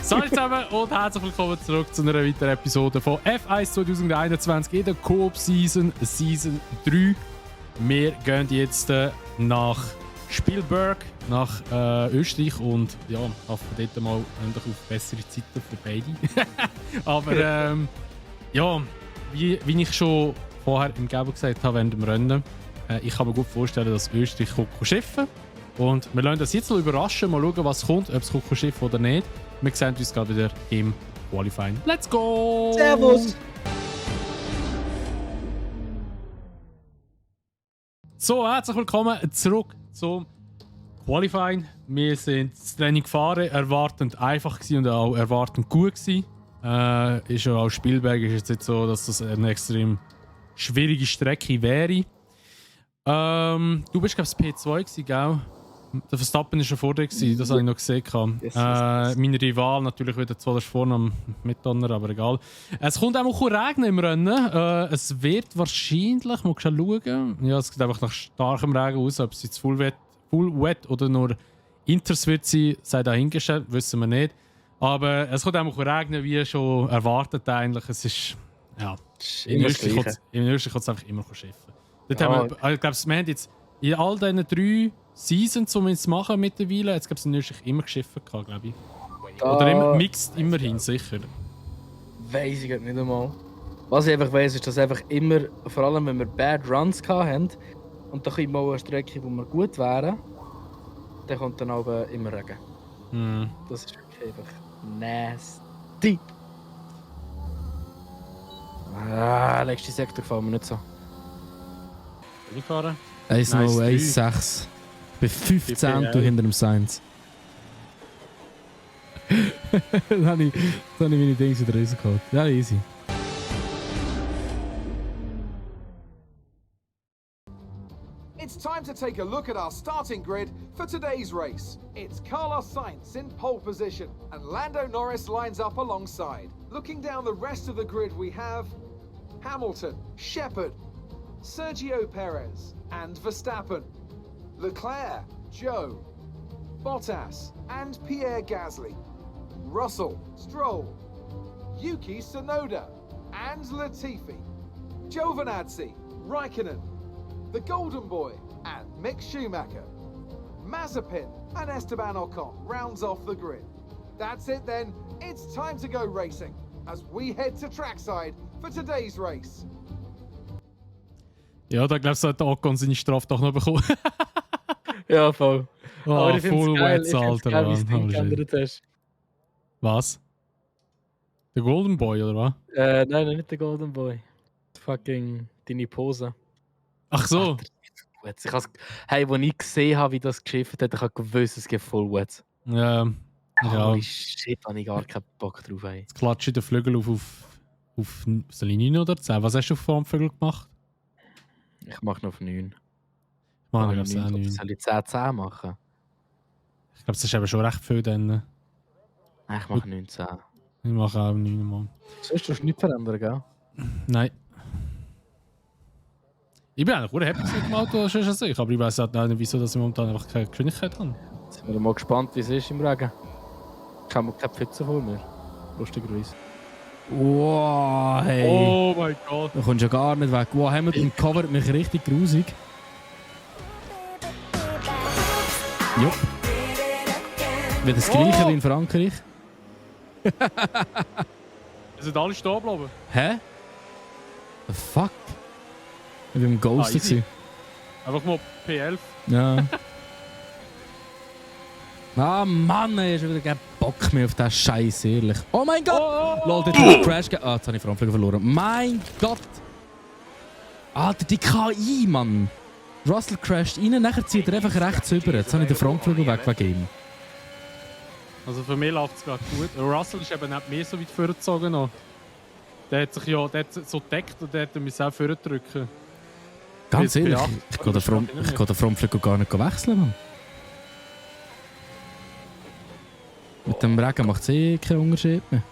Salut zusammen und herzlich willkommen zurück zu einer weiteren Episode von F1 2021 in der Coop Season 3. Wir gehen jetzt nach Spielberg, nach Österreich und ja, hoffen dort mal endlich auf bessere Zeiten für beide. Aber ja, wie ich schon vorher im Gabo gesagt habe während dem Rennen, ich kann mir gut vorstellen, dass Österreich schiffen. Und wir lassen uns jetzt noch überraschen, mal schauen, was kommt, ob es schiffen oder nicht. Wir sehen uns gerade wieder im Qualifying. Let's go! Servus! So, herzlich willkommen zurück zum Qualifying. Wir sind das Training gefahren, erwartend einfach und auch erwartend gut gewesen. Ist ja auch Spielberg ist jetzt nicht so, dass das eine extrem schwierige Strecke wäre. Du bist glaube ich P2 gewesen, gell? Der Verstappen war schon vor dir, das habe ich noch gesehen. Yes. Mein Rival natürlich wieder zwar vorne am Mitdonner, aber egal. Es kommt auch regnen im Rennen. Es wird wahrscheinlich, mal schauen. Ja, es sieht einfach nach starkem Regen aus. Ob es jetzt full wet oder nur Inters wird sein, sei dahingestellt, wissen wir nicht. Aber es kommt auch regnen, wie schon erwartet eigentlich. Es ist, ja, in Österreich kommt es einfach immer schiffen. Ich glaube, wir haben jetzt in all diesen 3 Seasons, die wir jetzt machen mittlerweile, jetzt gab es in Österreich immer geschiffen, glaube ich. Oder immer mixed, immerhin, sicher. Weiss ich nicht einmal. Was ich einfach weiss, ist, dass einfach immer, vor allem wenn wir Bad Runs hatten, und dann kommt mal eine Strecke, wo wir gut wären, dann kommt dann aber immer Regen. Das ist wirklich einfach nasty. Letzte Sektor gefällt mir nicht so. Will ich fahren? 1.01.6. Bei 15 hinter dem Sainz. Dann habe ich meine Dinge wieder rausgeholt. Ja, easy. It's time to take a look at our starting grid for today's race. It's Carlos Sainz in pole position, and Lando Norris lines up alongside. Looking down the rest of the grid, we have Hamilton, Shepard, Sergio Perez, and Verstappen. Leclerc, Joe, Bottas, and Pierre Gasly. Russell, Stroll, Yuki Tsunoda, and Latifi. Giovinazzi, Raikkonen, the Golden Boy, and Mick Schumacher. Mazepin and Esteban Ocon rounds off the grid. That's it then, it's time to go racing as we head to trackside for today's race. Ja, da glaube ich, sollte Ocon seine Strafe doch noch bekommen. Ja, voll. Oh, aber ich full wets, Alter. Geil, wie du geändert hast. Was? Der Golden Boy, oder was? Nein, nicht der Golden Boy. Fucking deine Pose. Ach so. Als ich gesehen habe, wie das geschifft hat, ich habe gewusst, es gibt voll wets. Ja. Holy shit, habe ich gar keinen Bock drauf. Jetzt klatsche ich den Flügel auf soll ich 9 oder 10? Was hast du auf dem Flügel gemacht? Ich mache noch auf 9. Ich mache auf 9. Soll ich 10 machen? Ich glaube, das ist eben schon recht viel dann. Ich mache 19. Ich mache auch 9 Mal. Sollst du nicht verändern, gell? Nein. Ich bin eigentlich happy mit dem Auto, schon sicher. Aber ich weiß halt nicht, wieso dass ich momentan einfach keine Geschwindigkeit habe. Jetzt sind wir mal gespannt, wie es ist im Regen. Ich habe keine Pfütze vor mir. Lustigerweise. Wow, hey. Oh mein Gott. Da kommst du ja gar nicht weg. Wow, Hamilton covert mich richtig grusig. Jupp. Wie das Gleiche wie in Frankreich. Sind alle stehen geblieben? Hä? The fuck? Ich war im Ghost. Einfach mal P11. Ja. Mann, ey, ich habe wieder keinen Bock mehr auf diesen Scheiß, ehrlich. Oh mein Gott! Lol, dort hat Crash gegeben. Jetzt habe ich Frontflügel verloren. Mein Gott! Alter, die KI, Mann! Russell crasht rein, nachher zieht er einfach rechts rüber. Jetzt habe ich den Frontflügel weg wegen ihm. Also für mich läuft es gerade gut. Russell ist eben nicht mehr so weit vorgezogen noch. Der hat sich ja so gedeckt und der hat mich auch vordrücken. Ganz ehrlich, ich gehe den Frontflügel gar nicht wechseln, Mann. Mit dem Regen macht es keinen Unterschied mehr.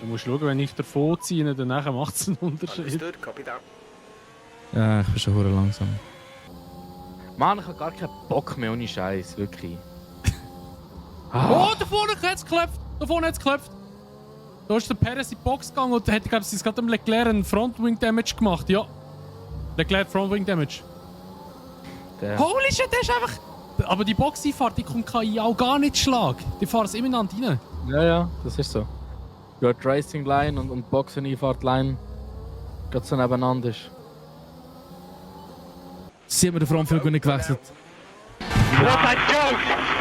Du musst schauen, wenn ich davon ziehe, dann macht es einen Unterschied. Ja, ich bin schon langsam. Mann, ich habe gar keinen Bock mehr ohne Scheiß, wirklich. Oh, da vorne hat es geklopft! Da vorne hat es geklopft! Da ist der Perez in die Box gegangen und hat, glaube ich, gerade dem Leclerc einen Frontwing Damage gemacht. Ja. Leclerc Frontwing Damage. Der. Holy shit, der ist einfach... Aber die Boxeinfahrt, die kommt KI auch gar nicht Schlag. Die fahren es ineinander rein. Ja, das ist so. Ja, die Racing Line und Boxen-Einfahrt Line gerade so nebeneinander ist. Sie haben den Frontflügel nicht gewechselt.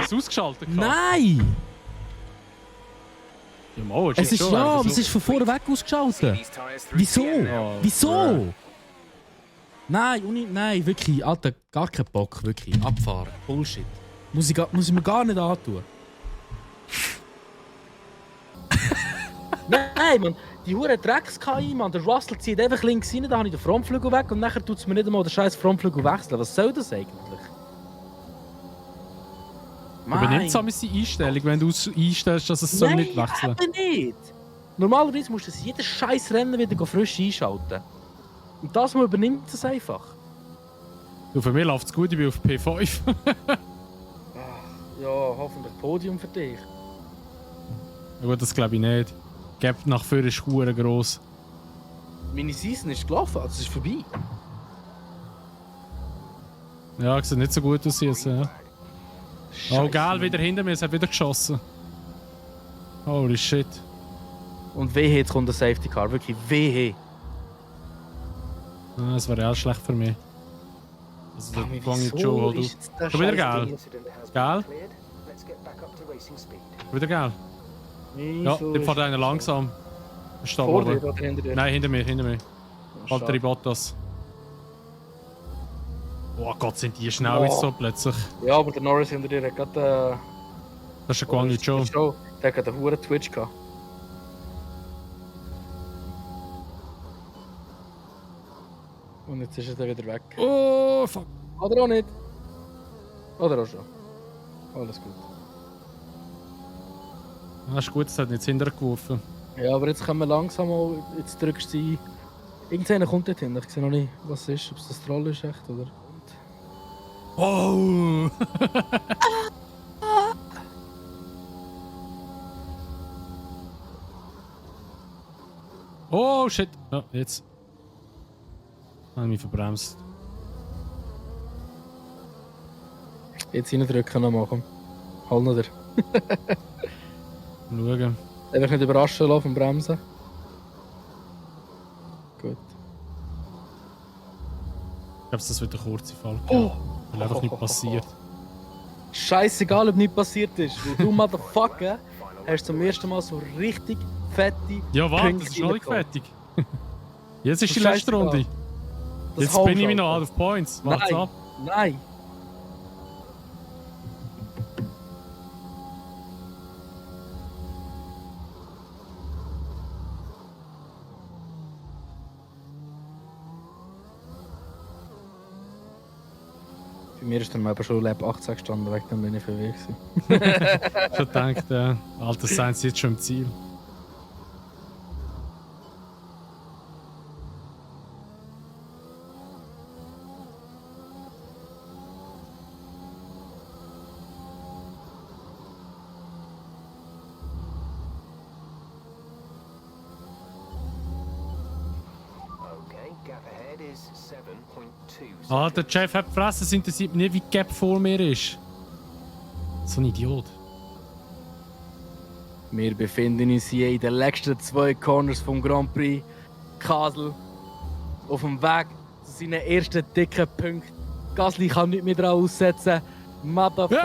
Ist ausgeschaltet? Nein! Ja, mal, Es ist ja, aber es ist von vorne weg ausgeschaltet. Wieso? Wieso? Nein, wirklich, Alter, gar kein Bock, wirklich. Abfahren, Bullshit. Muss ich mir gar nicht antun. Nein, Mann, die hure Drecks-KI, Mann. Der Russell zieht einfach links rein, da habe ich den Frontflügel weg und nachher tut es mir nicht einmal den scheiß Frontflügel wechseln. Was soll das eigentlich? Übernimmt es seine Einstellung, wenn du einstellst, dass es so nicht wechseln soll? Nein, nicht. Normalerweise musst du es jedes scheiß Rennen wieder frisch einschalten. Und das mal übernimmt es einfach. Du, für mich läuft es gut, ich bin auf P5. Ja, hoffentlich Podium für dich. Ja gut, das glaube ich nicht. Gap nach vorne ist verdammt gross. Meine Season ist gelaufen, also es ist vorbei. Ja, sieht nicht so gut aus jetzt. Ja. Oh, Scheisse, geil, Mann. wieder hinter mir, es hat wieder geschossen. Holy shit. Und wehe, jetzt kommt der Safety Car, wirklich wehe. Ja, das wäre auch schlecht für mich. Also der Aber Guang wieso Joe, hol du. ist jetzt der Schon wieder scheiß geil. Ding? Geil? Wieder geil. Ja, Wieso dann ist fährt einer das langsam. Stopp, Vor aber. dir oder hinter dir? Nein, hinter mir, hinter mir. Schade. Valtteri Bottas. Oh Gott, sind die schnell jetzt so plötzlich. Ja, aber der Norris hinter dir hat gerade Das ist der Guang Joe. Der hat gerade einen hohen Twitch gehabt. Und jetzt ist er wieder weg. Oh, fuck. Oder auch nicht. Oder auch schon. Alles gut. Das ist gut, das hat nicht hinterher geworfen. Ja, aber jetzt können wir langsam mal. Jetzt drückst du sie. Irgendeiner kommt dort hin. Ich sehe noch nicht, was es ist. Ob es das Troll ist, echt, oder? Oh! Oh shit! Ja, jetzt. Habe ich mich verbremst. Jetzt reindrücken nochmal, komm. Hol noch dir. Schauen. Einfach nicht überraschen lassen vom Bremsen. Gut. Ich glaube, das wird ein kurzer Fall. Oh! Weil einfach nicht passiert. Scheißegal, ob nichts passiert ist. Weil du, Motherfucker, hast zum ersten Mal so richtig fette Ja, warte, Punkte das ist noch nicht reingekommen. fertig. Jetzt ist die Das ist letzte Runde. Das Jetzt bin ich mich noch Halbschalten. out of points. Warte Nein. ab. Nein. Bei mir ist dann aber schon Lab 18 gestanden, weg, dann bin ich verwirrt gewesen. Schon gedacht, Alter Sainz jetzt schon im Ziel. Alter, Jeff hat gefressen, es interessiert mich nicht, wie die Gap vor mir ist. So ein Idiot. Wir befinden uns hier in den letzten 2 Corners vom Grand Prix Kassel. Auf dem Weg zu seinen ersten dicken Punkten. Gasly kann nicht mehr drauf aussetzen. Motherfucking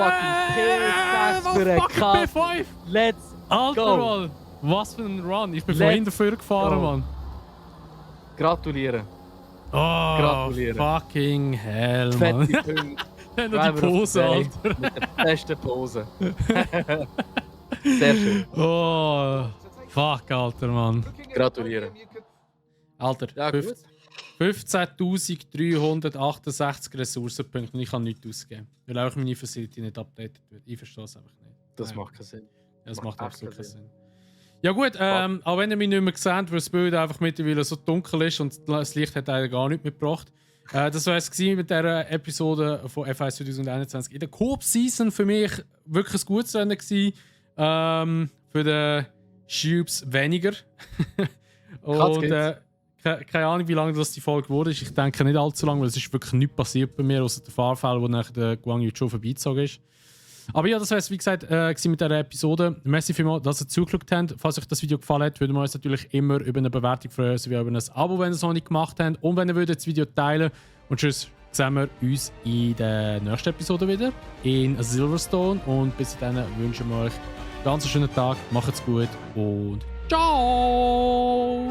P6 für einen Kass. P5! Let's Alter, go! Mann! Was für ein Run! Ich bin Let's vorhin dafür gefahren, go. Mann. Gratulieren. Oh, Gratuliere. fucking hell, Mann. Fette Punkte. Dann noch die Driver of the Pose, Day Alter. Mit der besten Pose. Sehr schön. Oh, fuck, Alter, Mann. Gratulieren. Alter, Ja, gut. 15.368 Ressourcenpunkte und ich kann nichts ausgeben. Weil auch meine Facility nicht updated wird. Ich verstehe es einfach nicht. Das Nein. macht keinen Sinn. Ja, das macht Macht absolut keinen echt Sinn. Ja gut, auch wenn ihr mich nicht mehr seht, weil das Bild einfach mittlerweile so dunkel ist und das Licht hat eigentlich gar nicht mitgebracht. Das war es mit dieser Episode von F1 2021. In der Coop-Season für mich wirklich ein gutes Rennen gewesen. Für den Shubes weniger. Und keine Ahnung, wie lange das die Folge wurde. Ich denke nicht allzu lange, weil es ist wirklich nichts passiert bei mir, außer der Fahrfall, wo nachher der Guang Yu Zhou vorbeizogen ist. Aber ja, das war es, wie gesagt, mit dieser Episode. Merci vielmals, dass ihr zugeschaut habt. Falls euch das Video gefallen hat, würden wir uns natürlich immer über eine Bewertung freuen, sowie über ein Abo, wenn ihr es noch nicht gemacht habt. Und wenn ihr das Video teilen. Und tschüss, sehen wir uns in der nächsten Episode wieder in Silverstone. Und bis dahin wünschen wir euch einen ganz schönen Tag, macht's gut und ciao!